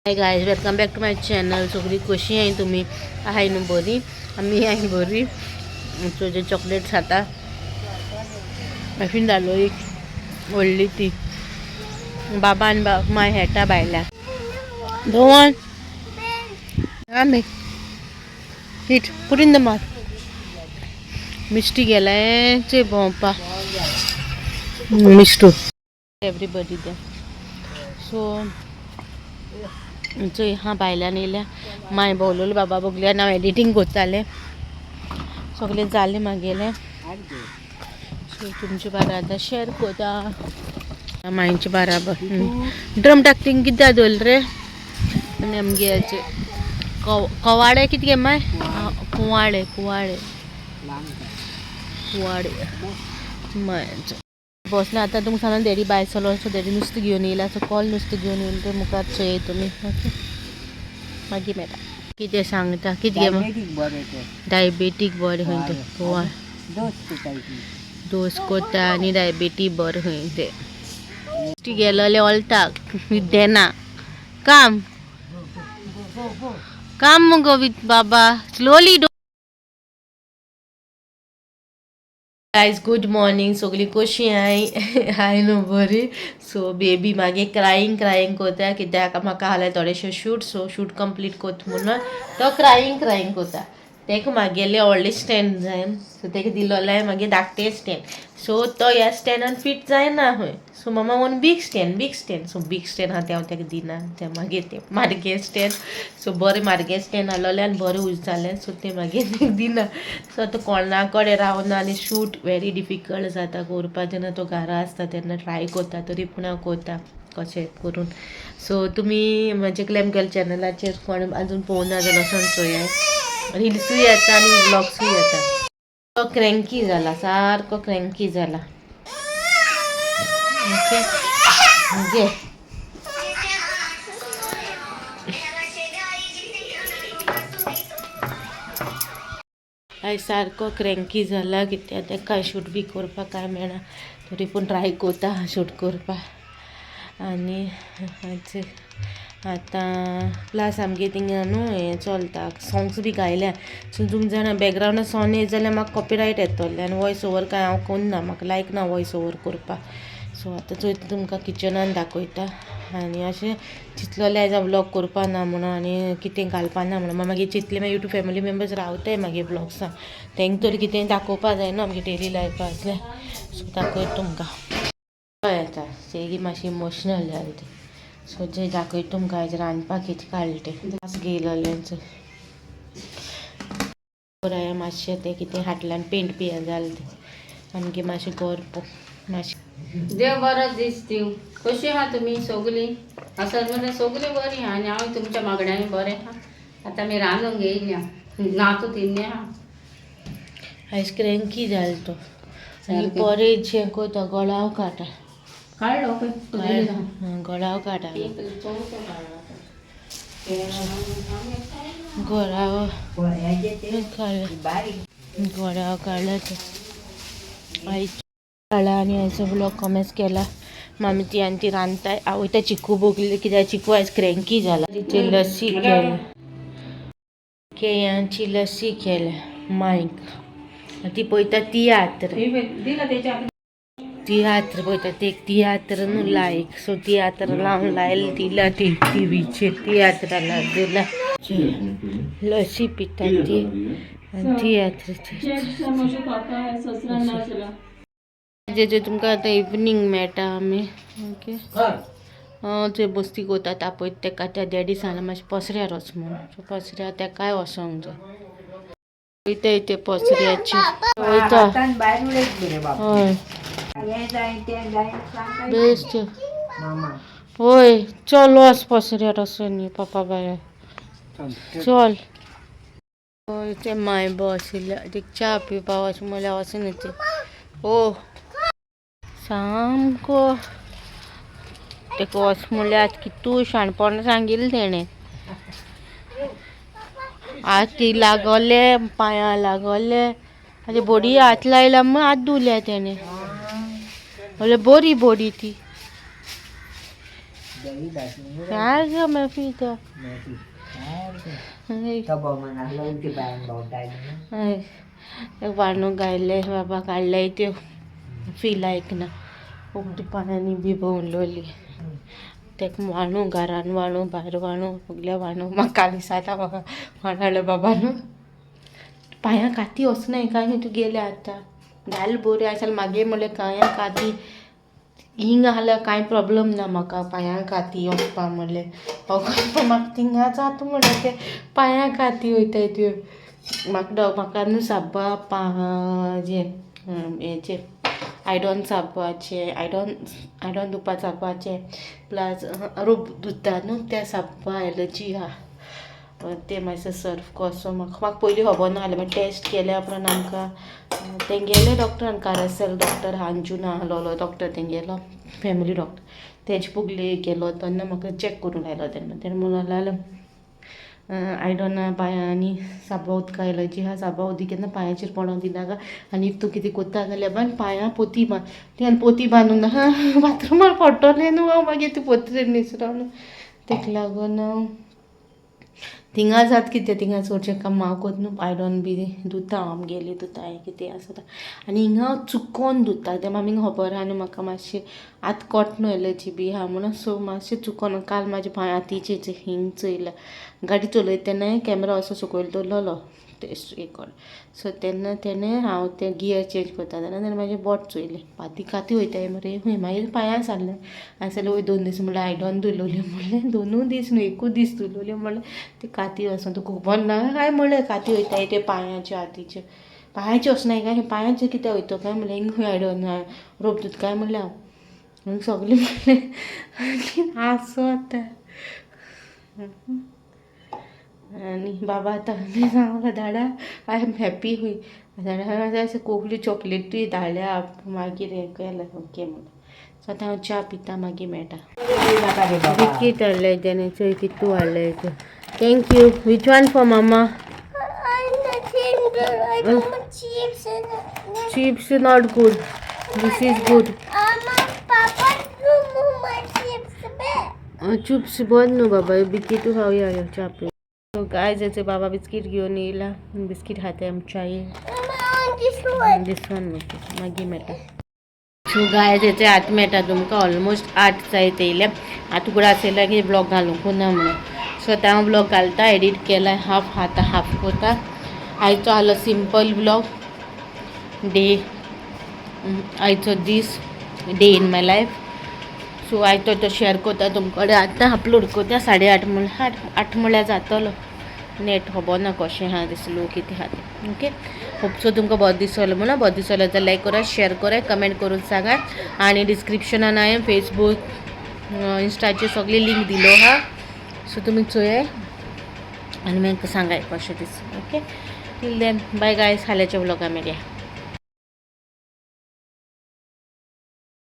Hi guys, welcome back to my channel. सगळी कशी आहे तुम्ही? आहे न्हू बरी? आमी आहे बरी. सो जे चॉकलेट्स खाता मशीन जालो एक व्हडली ती बाबा आनी माय हेटा भायल्या दोन आमी it put in the mouth. मिस्टी गेलाय चे भोंवपा मिस्टू एवरीबडी दे. सो चोय हा भायल्यान येयल्या माय भोवलोलो बाबा बगल्या आनी हांव एडिटींग करतालें. सगळें जालें मागेलें. सो तुमचे बारा आतां शेअर करता मांयचे बाराबर. ड्रम टाकतींग कित्याक दवरलें रे? आनी आमगे हाचे कवाडे कितें गे माय? कुवाडे कुवाडे कुवाडे मायचो बसले. आतां तुमकां सांगला डॅडी भायर सरलो. सो डॅडी नुस्तें घेवन येयला. सो कॉल नुस्तें घेवन येवन ते मुखार चोय तुमी. ओके, मागीर मेळटा. कितें सांगता कितें गे? डायबेटीक बरें खंय तें. कुवाड दोस कोता आनी डायबेटीक बरें खंय तें. ती गेलोले ओल्ताक देना काम काम मुगो विथ बाबा स्लोली. Guys, good morning. सगळी कशी हाय? हाय न्हू बरी? सो बेबी मागीर क्रायींग क्रायींग कोता कित्याक म्हाका आहले थोडेशे शूट. सो शूट कंप्लीट कोत म्हणून तो क्रायींग क्रायींग कोता. तेका मागेले व्हडले स्टँड जाय. सो तेका दिलोले मागीर धाकटे स्टँड. सो तो ह्या स्टँडान फिट जायना खंय. So mama want big stand, big stand. So big stand आहा तें हांव तेका दिना. तें मागीर तें मारगे स्टँड. सो बरें मारगे स्टँड आहलोलें आनी बरें यूज जालें. सो तें मागीर तेका दिना. सो आतां कोणा कडेन रावना आनी शूट वेरी डिफिकल्ट जाता करपा. जेन्ना तो घरा आसता तेन्ना ट्राय करता, तरी पूण हांव करता कशें करून. सो तुमी म्हजे ग्लॅम गर्ल चॅनलाचेर कोण अजून पळोवना जाल्यार वचोन चोयात. रिल्सूय येता आनी व्लॉग्सूय येता. तो क्रँकी जाला, सारको क्रँकी जाला. ओके घे. आयज सारको क्रँकी जाला कित्याक तेका कांय शूट बी करपाक कांय मेळना, तरी पूण ट्राय करता शूट करपाक. आनी आतां प्लस आमगे थिंगा न्हू हें चलता, सोंग्स बी गायल्या. सो तुमी जाणा बॅकग्रावंडार सोंग येयत जाल्यार म्हाका कॉपिरायट येतलें आनी वॉयस ओवर कांय हांव कोन्ना, म्हाका लायक ना वॉयस ओवर करपाक. सो आतां चोयता, तुमकां किचनान दाखयता. आनी अशें चिंतलोलें आयज हांव व्लॉग करपा ना म्हणून आनी कितें घालपा ना म्हणून. मागीर चिंतलें, मागीर यूट्यूब फॅमिली मेंबर्स रावताय मागीर व्लॉग्सान, तेंका तरी कितें दाखोवपा जाय न्हू आमगे डेली लायफांतलें. सो दाखयता तुमकां. येता तेगी मातशी इमोशनल जाली ती. सो जे दाखयता तुमकां आयज रांदपाक कितें काडलें तें. घेयलोलें हांवें मातशें तें कितें हाटल्यान पेंट बी हें जालें तें. आमगे मातशें घर मातशें. देव बरो दीस दिवं. कशी आहा तुमी सगळीं? आसत मरे सगळीं बरीं आहा आनी हांव तुमच्या मागण्यांनी बरें आहा. आतां आमी रांदूंक येयल्या, नातू तिन्ने आहा. आयज क्रँकी जालो तो आनी परेज हें कोता, गळाव काडटा. काडलो पळय. गळाव काडटा, गळाव काडला, गळाव काडला ते आयज काडला. आनी आयचो व्लॉग कमेंच केला. मामी ती आनी ती रांदताय. आवय त्या चिकू भोगली कित्याक चिकू आयज क्रँकी जाला. तिची लस्सी केल्या, केळ्यांची लस्सी केल्या मायक. ती पळयता तियात्र. दिला तेच्या. तियात्र पळयता ते. एक तियात्र न्हू लायक. सो तियात्र लावन लायल दिला ती टिवीचेर. तियात्रा दिला, लस्सी पिता ती आनी तियात्र. जे जे तुमकां आतां इवनींग मेळटा आमी. ओके, थंय बस्ती कोता तापयता तेका. त्या डॅडी सांगलां मातशें पसऱ्यार वच म्हणून. सो पसऱ्यार तेकाय वचोंक जाय. वयता ते पसऱ्याचेर वयता. हय, बेस्ट. होय, चल वच पसऱ्यार वचोन पप्पा बाय चल. हय, ते माय बशिल्ल्या ते च्या पिवपा वच म्हणल्यार वचना ते. ओ सामको तेका वच म्हणल्यार आतां कितू शाणपण सांगिल्लें तेणें. हाती लागोले, पांयां लागोले, आतां बोडी हात लायला म्हूण हात धुल्या तेणें. म्हणल्यार बरी बोडी ती. सारकें मेफी तो. हय, वाणू गायले बाबा काडले त्यो फील ना उकती पाण्यांनी बी भोंवलोली तेका वाणू घरान वाणू भायर वाणू सगल्या वाणू म्हाका काल दिसाता म्हाका वाणाले बाबा न्हू पांयां काती वचनाय काय तूं गेले आतां घाल बऱ्यो आसा मागीर म्हणल्यार कांय काती हिंगा जाल्यार कांय प्रोब्लम ना म्हाका पांयां काती वचपा म्हणल्यार म्हाका थिंगा जाता म्हणल्यार ते पांयां काती वयताय त्यो म्हाका म्हाका न्हू साब्बा पा जे हेचे आयडोन साबवाचे आयडोन आयडोन धुवपा साबवाचे प्लस रोप धुता न्हू त्या साबवा एलर्जी आहा ते मातशें सर्फ कसो म्हाका म्हाका पयलीं खबर नासलें मागीर टेस्ट केल्या उपरांत आमकां तेंगेले डॉक्टरान कारसेल डॉक्टर अंजुना आहलोलो डॉक्टर तेंगेलो फॅमिली डॉक्टर तेजे पुगले गेलो तेन्ना म्हाका चॅक करूंक लायलो तेन्ना तेणें म्हणून लागलो आयदनां पांयांनी साबा उदका एलर्जी आहा साबा उदीक केन्ना पांयाचेर पडोंक दिनाका आनी if तूं कितें कोत्ता जाल्यार बांद पांयां पोती बांद ती पोती बांदून आहा बाथरुमार पडटलें न्हू हांव मागीर ती पोतरे निसरोन तेका लागून थिंगा जात कितें थिंगा चडशें काम हांव कोत न्हू आयदन बी धुता हांव आमगेली धुता कितें आसता आनी हिंगा हांव चुकोन धुता तें मामीक खबर आहा न्हू म्हाका मातशें आतां कोट न्हू एलर्जी बी आहा म्हणून सो मातशें चुकोन काल म्हाज्या पांय हातीचें हिंग चोयला गाडी चलयता तेन्ना कॅमेरा असो सकयल दवरलेलो एक सो तेन्ना तेणें हांव तें गियर चेंज करता तेन्ना तेणें म्हाजें बोट चोयलें पाती काती वयताय मरे खंय मागीर पांयां सारलें हांवें सांगलें वय 2 दीस म्हणल्यार आयदन धुलोलें म्हणलें 2 दीस न्हू एकूच दीस धुलोलें म्हणलें ते काती वचोन तुका खबर ना काय म्हणलें काती वयताय ते पांयाचे हातीचे पांयाचे वचनाय काय पांयाचे कित्याक वयतो काय म्हणलें हिंग खंय आयदन रोप धुता काय म्हणलें हांव सगळें म्हणलें हांसो आतां आनी बाबा आतां सांगला धाडा I am happy हुंय धाडा कोकली चॉकलेटूय धाडल्या मागीर हें केलें ओके म्हणून. सो आतां हांव च्या पिता मागीर मेळटा. बिस्कीट हाडले तेणें चोय कितू हाडले ते. Thank you. Which one for mama? Chips not good, this is good. Chips बंद न्हू बाबा, बिस्कीटू खावया च्या पी. सो गायज याचे बाबा बिस्कीट घेवन येयला, बिस्कीट खाताय आमी च्याये. दीस वन मागीर मेळटा. सो गायज याचे आतां मेळटा तुमकां ऑलमोस्ट 8 जायत येयल्या. आतां उगडास येयला की ब्लॉग घालूंक ना म्हणून. सो आतां हांव ब्लॉग घालता, एडिट केला हाफ, आतां हाफ कोता. आयचो आहलो सिंपल ब्लॉग डे, आयचो दीस day in my life. So आयचो तो शेअर कोता तुमकडे आतां अपलोड कोता. 8:30 म्हणल्यार 8 म्हणल्यार जातलो नेट खबर ना कशें आहा तें स्लो कितें आहा तें. ओके, होप सो तुमकां बरो दिसलो म्हणून. बरो दिसलो जाल्यार लायक करा, शेअर करा, कमेंट करून सांगा आनी डिस्क्रिप्शनान हांवें फेसबूक इंस्टाचे सगळे लिंक दिलो आहा. सो तुमी चोयाय आनी मागीर सांगाय कशें दिसलें. Okay, till then bye guys, फाल्यांच्या व्लॉगा मेळया.